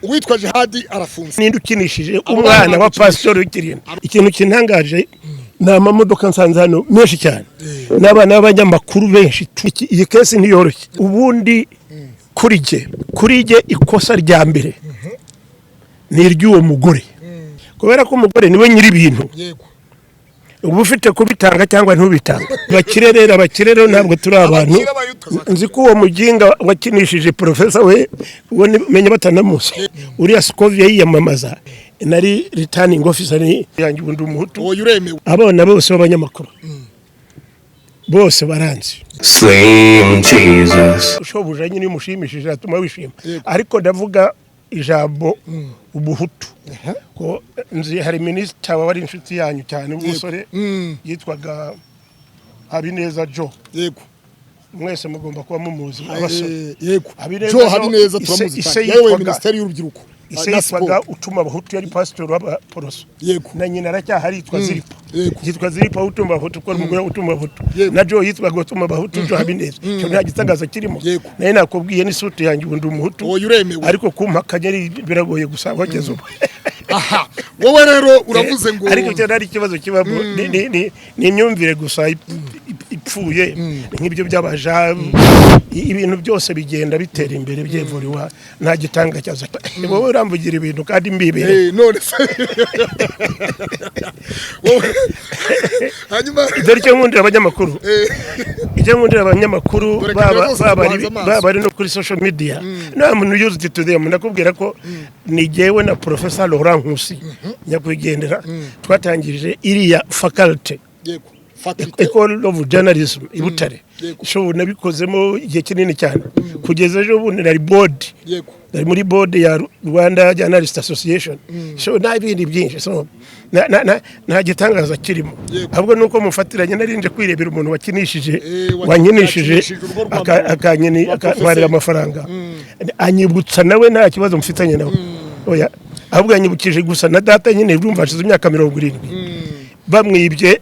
Uwitwa Jihadi arafunze. Ninde ukinishije Abo umwana bana wa bagukinishije. pasitori w'Ikirinda? Ikintu kintangaje ni amamodoka nsanze hano menshi cyane n'abana b'abanyamakuru benshi. Iyi case ntiyoroshye. Ubundi kuri jye ikosa rya mbere ni iry'uwo mugore, kubera ko umugore niwe nyiri ibintu. Uba ufite kubitanga cyangwa ntubitanga. Abakire rero, abakire rero ntabwo turi abantu. Abakire bayuta. Nzi ko uwo muginga wakinishije professor we, uwo menya batanamuzi, uriya Scovia yiyamamaza, nari returning officer ni yanjye, ubundi Umuhutu. Uwo uremewe. Abana bose b'abanyamakuru bose baranzi. Slim Jesus. Shobuja nyine iyo umushimishije atuma wishima. Ariko ndavuga ijambo Umuhutu, ko nzi hari minisita wari inshuti yanyu cyane w'umusore yitwaga Habineza Joe. Mwese mugomba kuba mumuzi, abasore. Yego. Habineza Joe Joe, Habineza turamuzi ise cyane, yayoboye yitwaga minisiteri y'urubyiruko ise na yitwaga siporo. Utuma Abahutu, yari pasitori w'Abaporoso. Na nyina aracyahari, yitwa Ziripa. Yitwa Ziripa Utuma Abahutu, kuko ari umugore Utuma Abahutu. Na Joe yitwaga Utuma Abahutu, Joe Habineza. Icyo nta gitangaza kirimo. Naye nakubwiye n'isuti yanjye, ubundi Umuhutu. Uwo uremewe. Ariko kumpakanya biragoye gusa wageze ubu. Aha wowe rero uravuze ngo Ariko icyo ari ikibazo kibamo ni imyumvire gusa ipfuye, nk'ibyo by'abaja. Ibintu byose bigenda bitera imbere, byevuriwa, nta gitanga cyaza. Wowe uramvugira ibintu kandi mbibere. None se wowe hanyuma Dore icyo nkundira abanyamakuru, icyo nkundira abanyamakuru, Dore baba kamera zose baba ari ziduhanze amaso. baba ari no kuri social media, nta muntu used to them. Ndakubwira ko ni jyewe na Professor Laurent Nkusi nyakwigendera twatangije iriya faculty, Faculté. École of Journalism i Butare. So nabikozemo igihe kinini cyane, kugeza ejo bundi nari board, nari muri board ya Rwanda Journalist Association. So nta bindi byinshi, so nta gitangaza kirimo. Ahubwo nuko mufatiranye, narinje kwirebera umuntu wakinishije, wankinishije, wakinishije urugo rwa rwa akantwarira professeur. amafaranga, anyibutsa nawe. Nta kibazo mfitanye nawe, oya, ahubwo yanyibukije gusa na data nyine. Urumva hashize imyaka 70 bamwibye,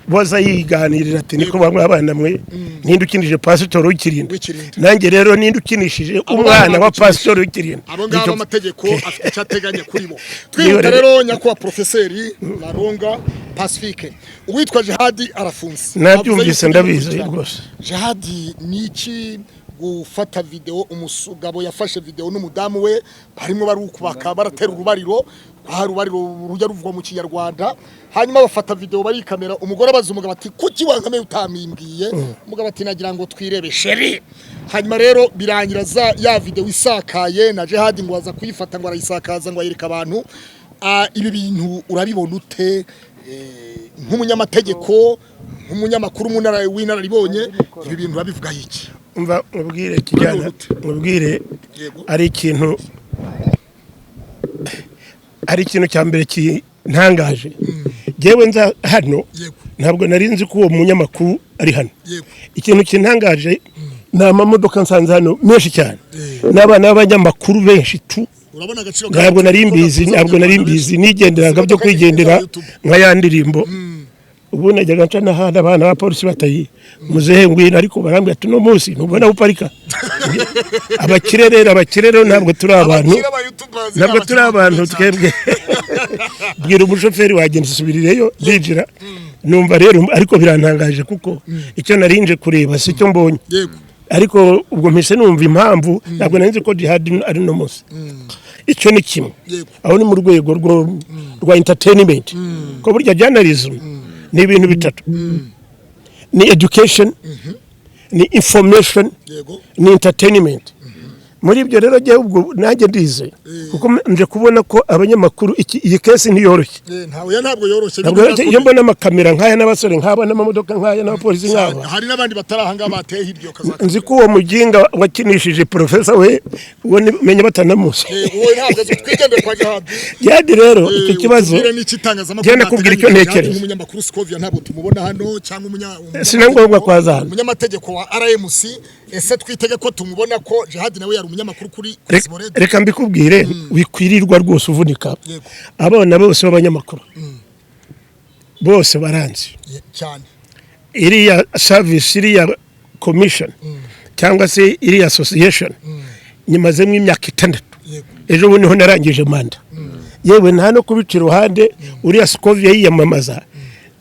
boza yiganirira ati: "Niko bamwe abana mwe, ninde ukinishije pasitori w'Ikirinda?" W'Ikirinda. Nanjye rero, ninde ukinishije Abo umwana bana wa bagukinishije. pasitori w'Ikirinda? Abo ngabo amategeko afite icyo ateganya kuri bo. Niba Twihuta rero, nyakubahwa Porofeseri Laronga Pacifique, uwitwa Jihadi arafunze. Nabyumvise, Avuze yuko ndabizi ugiye rwose. Jihadi ni iki gufata video? Umugabo yafashe video n'umudamu we barimo barukubaka, baratera urubariro, kwa rubariro rujya ruvugwa mu Kinyarwanda. Hanyuma bafata video barikamera. Umugore abaza umugabo ati: "Kuki wankameye utamimbwiye?" Umugabo ati: "Nagira ngo twirebe, chérie." Hanyuma rero birangira za ya video isakaye, na Jihadi ngo aza kuyifata, ngo arayisakaza, ngo ayereka abantu. Ibi bintu urabibona ute? Nk'umunyamategeko, nk'umunyamakuru mu ntara w'inararibonye, ibi bintu urabivuga iki? Umva mubwire kijyana, Urabibona ute? mubwire. Ari ikintu cya mbere kintangaje, njyewe nza hano, ntabwo nari nzi ko uwo munyamakuru ari hano. Ikintu kintangaje ni amamodoka nsanze hano menshi cyane n'abana b'abanyamakuru benshi tu. Urabona agaciro Ntabwo nari mbizi, ntabwo nari mbizi. Nigenderaga byo kwigendera nka ya ndirimbo. Ubu najyaga nca n'ahandi, abana ba polisi batayi: "Muzehe, ngwino." Ariko barambwira ati: "Uno munsi ntubona aho uparika." Abakire rero, abakire rero ntabwo turi abantu, ntabwo turi abantu twebwe. Bwira umushoferi wagenda usubirireyo, ndinjira numva rero. Ariko birantangaje kuko icyo narinje kureba si cyo mbonye. Ariko ubwo mpise numva impamvu ntabwo nari nzi ko Jihad ari no munsi. Icyo ni kimwe. Aho ni mu rwego rwa entertainment, ko burya journalism ni ibintu bitatu: ni education, ni information, ni entertainment. Muri ibyo rero njyewe ubwo nanjye ndize, kuko nje kubona ko abanyamakuru, iyi case ntiyoroshye. Ntawe ya, ntabwo yoroshye. Ntabwo yoroshye. Iyo mbona amakamera nk'aya n'abasore nk'aba n'amamodoka nk'aya n'abapolisi nk'aba, Hari n'abandi batari aha ngaha bateye hirya ukazaka. Nzi ko uwo muginga wakinishije professor we, uwo menya batanamuzi. Wowe ntabwo azi, twigendere kwa Jihadi. Jihadi rero, icyo kibazo Utubwire n'iki itangazamakuru Njye nakubwira icyo mwateganyije. ntekereza. Nk'umunyamakuru, Scovia ntabwo tumubona hano, cyangwa Si na ngombwa ko aza hano. umunyamategeko wa RMC. Ese twitege ko tumubona, ko Jihadi nawe yari umunyamakuru kuri Isibo Radio? Reka mbikubwire, wikwirirwa rwose uvunika. Abana bose b'abanyamakuru bose baranzi. Cyane. Iriya service, iriya commission cyangwa se iriya association, nyimazemo imyaka 6. Ejo bundi niho narangije manda. Yewe, nta no kubica iruhande, uriya Scovia yiyamamaza,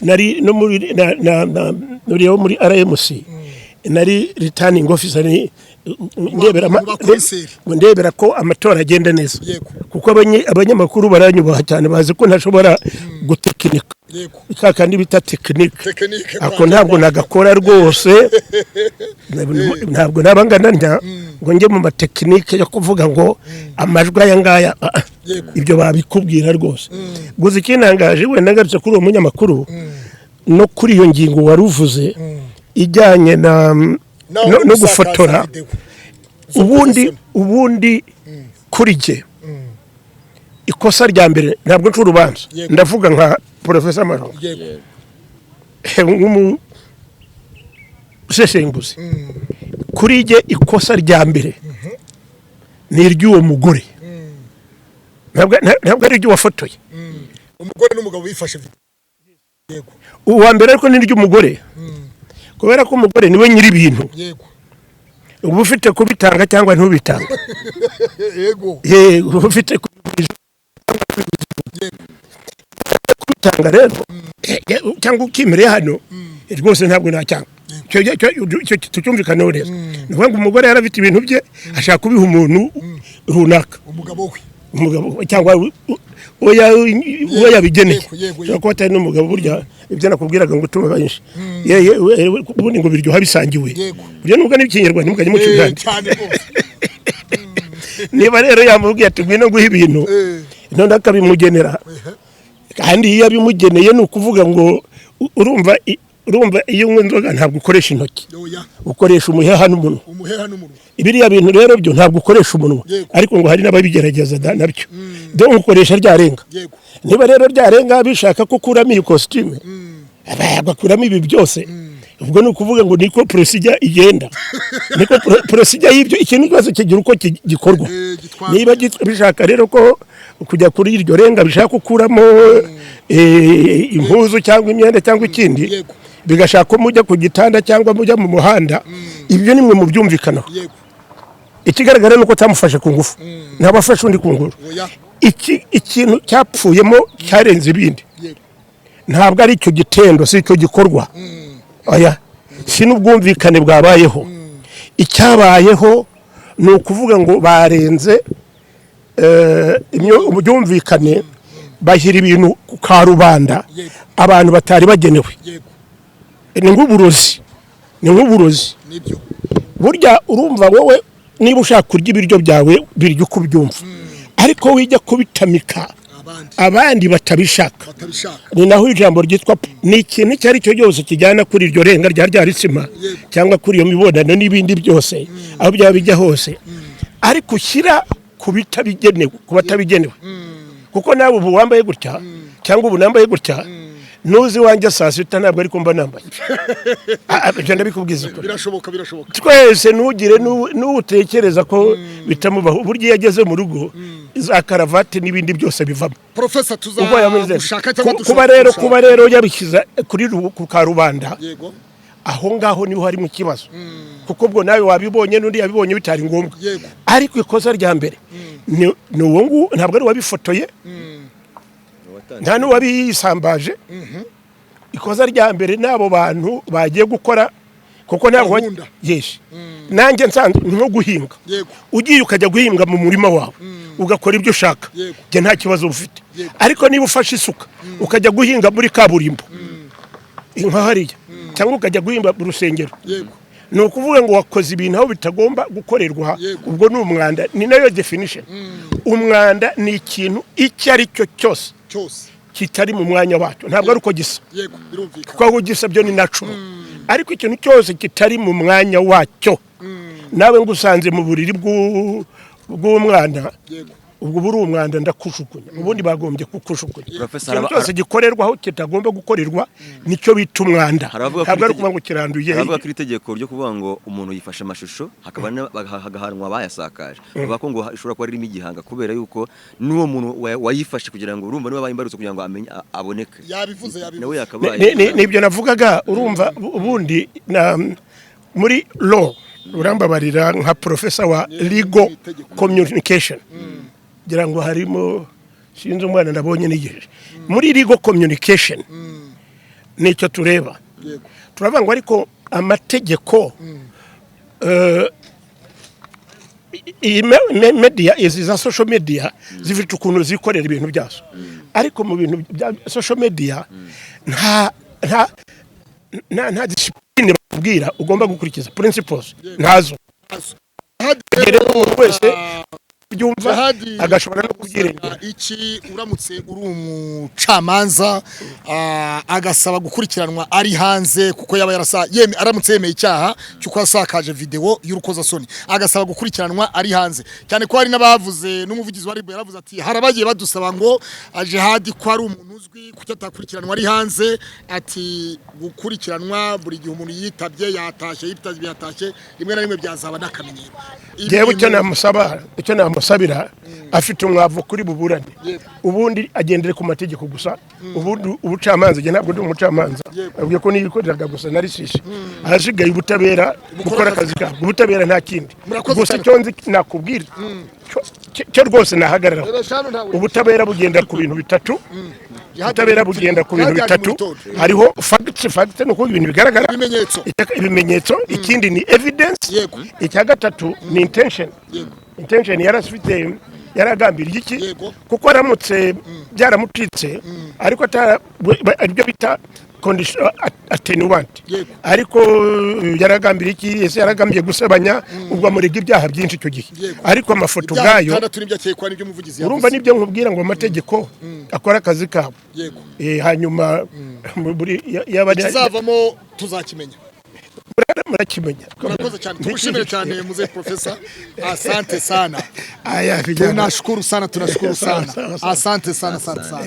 nari no muri nuriya wo muri RMC, nari returning officer, ni ndebera Mu bakomiseri. ndebera ko amatora agenda neza, kuko abanyamakuru baranyubaha cyane, bazi ko ntashobora gutekinika ka kandi bita tekinike. Tekinike, ako ntabwo nagakora rwose, ntabwo naba ngana ntya ngo njye mu matekinike yo kuvuga ngo amajwi aya ngaya, ah, ah. Ibyo babikubwira rwose. Gusa ikintangaje, wenda ngarutse kuri uwo munyamakuru no kuri iyo ngingo wari uvuze ijyanye na Naho no gusakaza gufotora, video. Ubundi kuri jye ikosa rya mbere, ntabwo nca urubanza, ndavuga nka Porofesa Maronga, nk'umusesenguzi, kuri jye ikosa rya mbere ni iry'uwo mugore, ntabwo ari iry'uwafotoye. Umugore n'umugabo bifashe video. Uwa mbere ariko ni iry'umugore, kubera ko umugore niwe nyiri ibintu. Uba ufite kubitanga cyangwa ntubitanga. Yego, uba ufite kubitanga rero, cyangwa ukimereye hano rwose ntabwo nacyanga. Icyo tucyumvikaneho neza. Ni ukuvuga ngo umugore yari afite ibintu bye, ashaka kubiha umuntu runaka. Umugabo we. Umugabo cyangwa uwo yabigeneye. Yego, yego, yego. Ushobora kuba atari n'umugabo. Burya ibyo nakubwiraga ngo utume benshi, ubundi ngo biryoha bisangiwe. Burya nubwo n'ikinyarwanda ntimukajye muca imihanda. Cyane rwose. Niba rero yamubwiye ati: "Ngwino nguhe ibintu," none akabimugenera, kandi iyo abimugeneye ni ukuvuga ngo urumva iyo unywa inzoga ntabwo ukoresha intoki, Oya. ukoresha umuheha n'umunwa. Umuheha n'umunwa. Biriya bintu rero byo ntabwo ukoresha umunwa, ariko ngo hari n'ababigerageza nabyo, donc ukoresha ryarenga. Niba rero ryarenga bishaka ko ukuramo iyi kositime, bagakuramo ibi byose, ubwo ni ukuvuga ngo niko procédure igenda, niko procédure y'ibyo ikintu cyose kigira uko gikorwa. Gitwarwa. Niba bishaka rero ko kujya kuri iryo renga bishaka gukuramo impuzu cyangwa imyenda cyangwa ikindi, bigashaka ko mujya ku gitanda cyangwa mujya mu muhanda, ibyo ni mwe mubyumvikanaho. Ikigaragara ni uko atamufashe ku ngufu, ntabwo afashe undi ku ngufu. Oya. Ikintu cyapfuyemo cyarenze ibindi, ntabwo ari icyo gitendo, si icyo gikorwa, oya, si n'ubwumvikane bwabayeho. Icyabayeho ni ukuvuga ngo barenze ubwumvikane, bashyira ibintu ku karubanda abantu batari bagenewe. Ni nk'uburozi, ni nk'uburozi. Nibyo. Burya urumva wowe niba ushaka kurya ibiryo byawe, birya uko ubyumva, ariko wijya kubitamika abandi abandi batabishaka. Batabishaka. Ni naho ijambo ryitwa ni ikintu icyo ari cyo cyose kijyana kuri iryo renga rya ritsima cyangwa kuri iyo mibonano n'ibindi byose, aho byaba bijya hose, ariko ushyira ku bitabigenewe, ku batabigenewe, kuko nawe ubu wambaye gutya cyangwa ubu nambaye gutya, nuzi iwanjye saa sita ntabwo ariko mba nambaye. Ah, ah, ibyo ndabikubwiza ukuri. Birashoboka, birashoboka. Twese ntugire n'utekereza ko bitamubaho. Burya iyo ageze mu rugo za karavati n'ibindi byose bivamo. Profesa, Ubwo yameze tuzagushaka cyangwa kuba rero kuba rero yabishyize kuri ku karubanda, aho ngaho niho harimo ikibazo, kuko ubwo nawe wabibonye n'undi yabibonye bitari ngombwa. Ariko ikosa rya mbere ni uwo nguwo, ntabwo ari uwabifotoye, nta n'uwabisambaje. Ikosa rya mbere ni abo bantu bagiye gukora, kuko ntabwo Gahunda. Yes, nanjye nsanzwe ni nko guhinga. Ugiye ukajya guhinga mu murima wawe, ugakora ibyo ushaka, njye nta kibazo ufite. Ariko niba ufashe isuka ukajya guhinga muri kaburimbo nka hariya, cyangwa ukajya guhinga mu rusengero, ni ukuvuga ngo wakoze ibintu aho bitagomba gukorerwa. Ubwo ni umwanda, ni nayo definition. Umwanda ni ikintu icyo ari cyo cyose cyose kitari mu mwanya wacyo, ntabwo ari uko gisa, Yego, birumvikana. kuko aho gisa byo ni natural, ariko ikintu cyose kitari mu mwanya wacyo, nawe ngo usanze mu buriri bw'umwana, ubwo buri umwanda, ndakujugunya. Ubundi bagombye kukujugunya. Professor, Ikintu cyose gikorerwa aho kitagomba gukorerwa nicyo bita umwanda. Hari abavuga ko Ntabwo ari iri ukuvuga ngo kiranduye. Baravuga ko iri tegeko ryo kuvuga ngo umuntu yifashe amashusho hakaba hagahanwa abayasakaje, bavuga ko ngo ishobora kuba ririmo igihanga, kubera yuko n'uwo muntu wayifashe kugira ngo, urumva, niba bayimbarutse kugira ngo amenye aboneke. Yabivuze, yabivuze. Nawe yakabaye Nibyo navugaga. Urumva ubundi muri law, urambabarira nka professor wa legal Itegeko. communication. Ngira ngo harimo, sinzi, umwana nabonye nigeje muri legal communication, nicyo tureba. Turavuga ngo ariko amategeko, iyi media, izi za social media zifite ukuntu zikorera ibintu byazo, ariko mu bintu bya social media nta discipline bakubwira ugomba gukurikiza, principles ntazo. Rero umuntu wese byumva Jihadi, agashobora no kubyirengera. Iki uramutse uri umucamanza, agasaba gukurikiranwa ari hanze, kuko yaba yarasa aramutse yemeye icyaha cy'uko yasakaje video y'urukozasoni, agasaba gukurikiranwa ari hanze, cyane ko hari n'abavuze, n'umuvugizi wa RIB yaravuze ati hari abagiye badusaba ngo Jihadi ko ari umuntu uzwi, kuki atakurikiranwa ari hanze? Ati gukurikiranwa buri gihe umuntu yitabye yatashye, yitabye yatashye, rimwe na rimwe byazaba n'akamenyero. Jewe icyo namusaba, icyo namusabira, afite umwavu kuri buburane, ubundi agendere ku mategeko gusa. Ubundi ubucamanza, njye ntabwo ndi umucamanza, abwiye ko niyikoreraga gusa narishishe, ahasigaye ubutabera gukora akazi kabwo, ubutabera nta kindi. Murakoze Gusa cyane. icyo nzi nakubwira, cyo rwose nahagararaho, ubutabera bugenda ku bintu bitatu, ubutabera bugenda ku bintu bitatu. Hariho facts, facts ni ukuvuga ibintu bigaragara. Ibimenyetso. Ibimenyetso. Ikindi ni evidence. Icya gatatu ni intention. Intention, yarafite, yaragambiriye iki? Kuko aramutse byaramucitse ariko atara aribyo bita condition attenuant. Ariko yaragambiriye iki? Ese yaragambiriye gusebanya? Ubwo amurega ibyaha byinshi icyo gihe. Ariko amafoto Ibyaha ubwayo bitandatu nibyo akekwa, nibyo umuvugizi urumva, yavuze. nibyo nkubwira ngo amategeko akora akazi kabo. Hanyuma buri yaba Ikizavamo tuzakimenya. Murakimenya. Murakoze cyane, tugushimire cyane muzehe profesa, asante sana. Aya, vijana. Tunashukuru sana, tunashukuru Sawa, sana. sawa, sawa. Asante sana, asante sana.